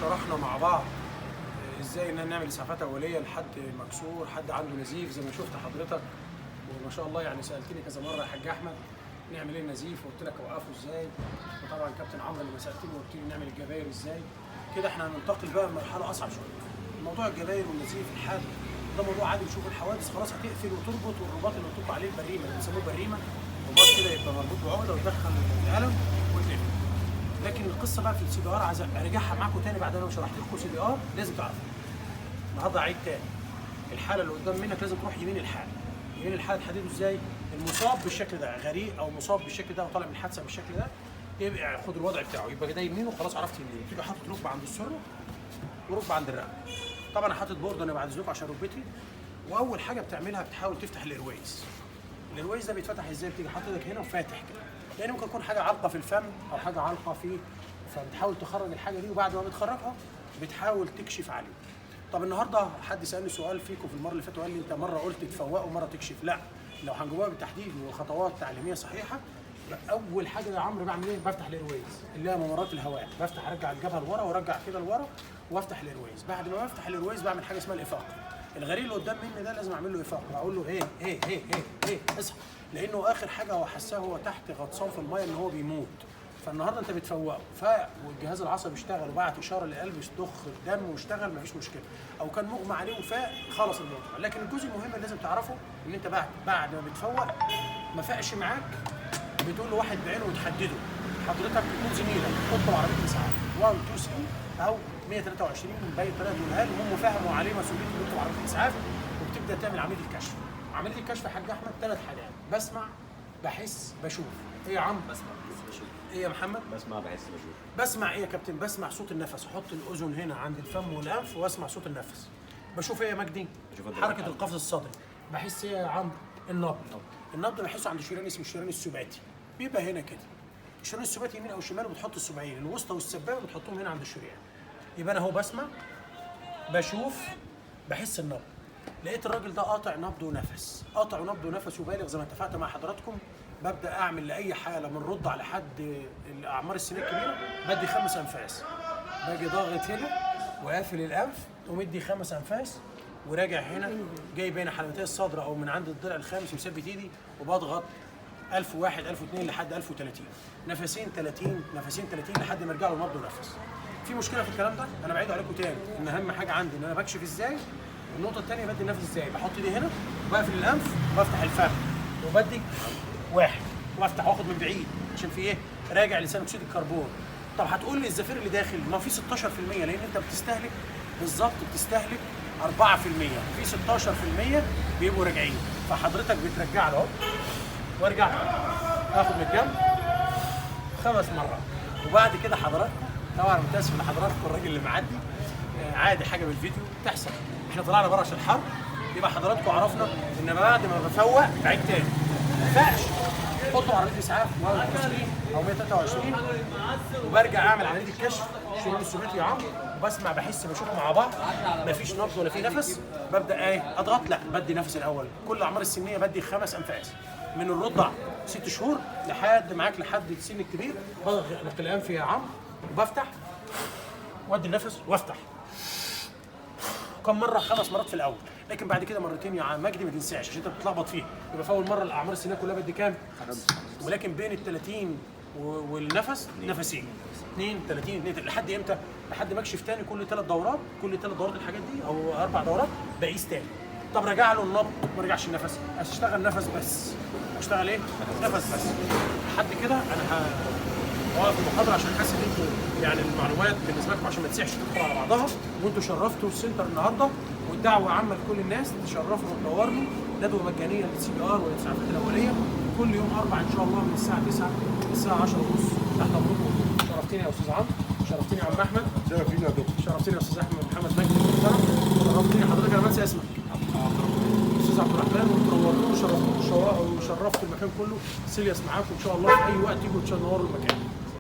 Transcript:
شرحنا مع بعض ازاي ان نعمل اسعافات اوليه لحد مكسور، حد عنده نزيف زي ما شفت حضرتك، وما شاء الله يعني سالتني كذا مرة يا حاج احمد نعمل ايه النزيف، وقلت لك اوقفه ازاي، وطبعا كابتن عمرو لما سالتني وقلت لي نعمل الجباير ازاي. كده احنا هننتقل بقى لمرحلة اصعب شوية. موضوع الجباير والنزيف الحاد ده موضوع عادي، بنشوف الحوادث خلاص هتقفل وتربط، والرباط اللي قلت لكم عليه البريمه اللي بنسموه بريمه، رباط كده يبقى مربوط بعقده وتدخل القلم وتقفل. لكن القصة بقى في ال CPR عايز ارجعها معاكم تاني بعد ما شرحت لكم CPR لازم تعرفوا. النهارده عيد تاني، الحالة اللي قدام منك لازم تروح يمين الحالة. يمين الحالة تحدده ازاي؟ المصاب بالشكل ده غريق او مصاب بالشكل ده وطالع من الحادثة بالشكل ده، يبقى خد الوضع بتاعه، يبقى ده يمينه خلاص عرفت يمينه. تيجي حاطط ركبه عند السرة وركبه عند الرقبة. طبعا انا حاطط board انا بعد اذنكم عشان ركبتي. واول حاجة بتعملها بتحاول تفتح ال airways. ال airways ده بيتفتح ازاي؟ بتيجي حاطط ايدك هنا وفاتح كده، لان ممكن يكون حاجة عالقة في الفم او حاجة عالقة في، فبتحاول تخرج الحاجة دي، وبعد ما بتخرجها بتحاول تكشف عليه. طب النهارده حد سالني سؤال فيكم في المرة اللي فاتت وقال لي انت مرة قلت تفوقه ومرة تكشف. لا، لو هنجيبوها بالتحديد وخطوات تعليمية صحيحه، اول حاجة يا عمرو بعمل ايه؟ بفتح ال airways اللي هي ممرات الهواء، بفتح ارجع الجبهة لورا وارجع كده لورا وافتح ال airways. بعد ما بفتح ال airways بعمل حاجة اسمها الافاقه. الغريق اللي قدام مني ده لازم اعمل له افاقه، اقول له ايه ايه ايه ايه ايه اصحى، لانه اخر حاجة هو حساه هو تحت غطسان في المية ان هو بيموت. فالنهارده انت بتفوقه، والجهاز العصبي اشتغل وبعت اشارة للقلب يضخ الدم واشتغل مفيش مشكلة، او كان مغمى عليه وفاق خلص الموضوع. لكن الجزء المهم اللي لازم تعرفه ان انت بعد ما بتفوق ما فاقش معاك، بتقول له واحد بعينه وتحدده، حضرتك يكون زميلك اطلب عربية اسعاف 1 2 3 او 123 باي طريقه تقولها له، هم فهموا عليه مسؤولية يطلب عربية اسعاف، وبتبدا تعمل عملية الكشف. عملية الكشف يا حاج احمد ثلاث حاجات: بسمع، بحس، بشوف. ايه يا عم؟ بسمع بحس بشوف. ايه يا محمد؟ بسمع بحس بشوف. بسمع ايه يا كابتن؟ بسمع صوت النفس، احط الاذن هنا عند الفم والانف واسمع صوت النفس. بشوف ايه يا مجدي؟ حركة القفص الصدري. بحس ايه يا عمرو؟ النبض. النبض بحسه عند شريان اسمه الشريان السباتي، بيبقى هنا كده. الشريان السباتي يمين او شمال، وبتحط السبعين الوسطى والسبابه بتحطهم هنا عند الشريان. يبقى انا اهو بسمع، بشوف، بحس النبض. لقيت الراجل ده قاطع نبض ونفس، قاطع نبض ونفس وبالغ زي ما اتفقت مع حضراتكم. ببدا اعمل لاي حاله بنرد على حد الاعمار السنية الكبيرة بدي 5 انفاس. باجي ضاغط هنا وقافل الانف ومدي 5 انفاس، وراجع هنا جايب هنا حلمتي الصدر او من عند الضلع الخامس مثبت ايدي وبضغط 1001 1002 لحد 1030، نفسين 30 نفسين 30 لحد ما ارجع له نبض ونفس. في مشكلة في الكلام ده؟ انا بعيد عليكم تاني ان اهم حاجة عندي ان انا بكشف ازاي، النقطة الثانية بدي النفس ازاي. بحط ايدي هنا وبقفل الانف وبفتح الفم وبدي واحد وافتح واخد من بعيد عشان في ايه؟ راجع لثاني اكسيد الكربون. طب هتقول لي الزفير اللي داخل ما في 16%، لان انت بتستهلك بالظبط بتستهلك 4%، وفي 16% بيبقوا راجعين، فحضرتك بترجع له اهو وارجع اخد من الجنب 5 مرات. وبعد كده حضراتكم طبعا متاسف لحضراتكم الراجل اللي معدي عادي حاجة بالفيديو تحصل، احنا طلعنا بره عشان الحر. يبقى حضراتكم عرفنا ان بعد ما بفوق بعيد تاني ما ينفعش حطوا عربية اسعاف 120 او 123 وبرجع اعمل عملية الكشف شريان السباتي يا عمرو، وبسمع بحس بشوف مع بعض، مفيش نبض ولا في نفس. ببدا ايه؟ اضغط؟ لا، بدي نفس الاول. كل الاعمار السنية بدي 5 انفاس من الرضع 6 شهور لحد معاك لحد السن الكبير. بضغط الانف يا عمرو وبفتح وادي النفس وافتح. كم مرة؟ 5 مرات في الاول، لكن بعد كده مرتين يا مجدي ما تنساش عشان انت بتتلخبط فيها. يبقى في اول مرة الاعمار السنية كلها بدي كام؟ 5، ولكن بين ال 30 والنفس نفسين، 2 30 2 لحد امتى؟ لحد ما اكشف تاني كل 3 دورات، كل 3 دورات الحاجات دي او 4 دورات بقيس تاني. طب رجع له النبض ما رجعش النفس، اشتغل نفس بس. اشتغل ايه؟ نفس بس. لحد كده انا هوقف المحاضرة عشان حاسس ان انتوا يعني المعلومات بالنسبة لكم عشان ما تسيحش تدخل على بعضها، وانتوا شرفتوا ال center النهارده، والدعوة عامة لكل الناس تشرفوا وتنوروا. ندوه مجانية لل CPR والاسعافات الاولية كل يوم 4 ان شاء الله من الساعة 9 للساعة 10:30 تحت امركم. شرفتني يا استاذ عمرو، شرفتني يا عم احمد، شرفتني يا دكتور، شرفتني يا استاذ احمد محمد مجدي المحترم، شرفتني حضرتك، انا بنسى اسمك استاذ عبد الرحمن، وتنورتوه وشرفتوه وشرفتوا المكان كله. سيلياس معاكم ان شاء الله في اي وقت تيجوا تنوروا المكان.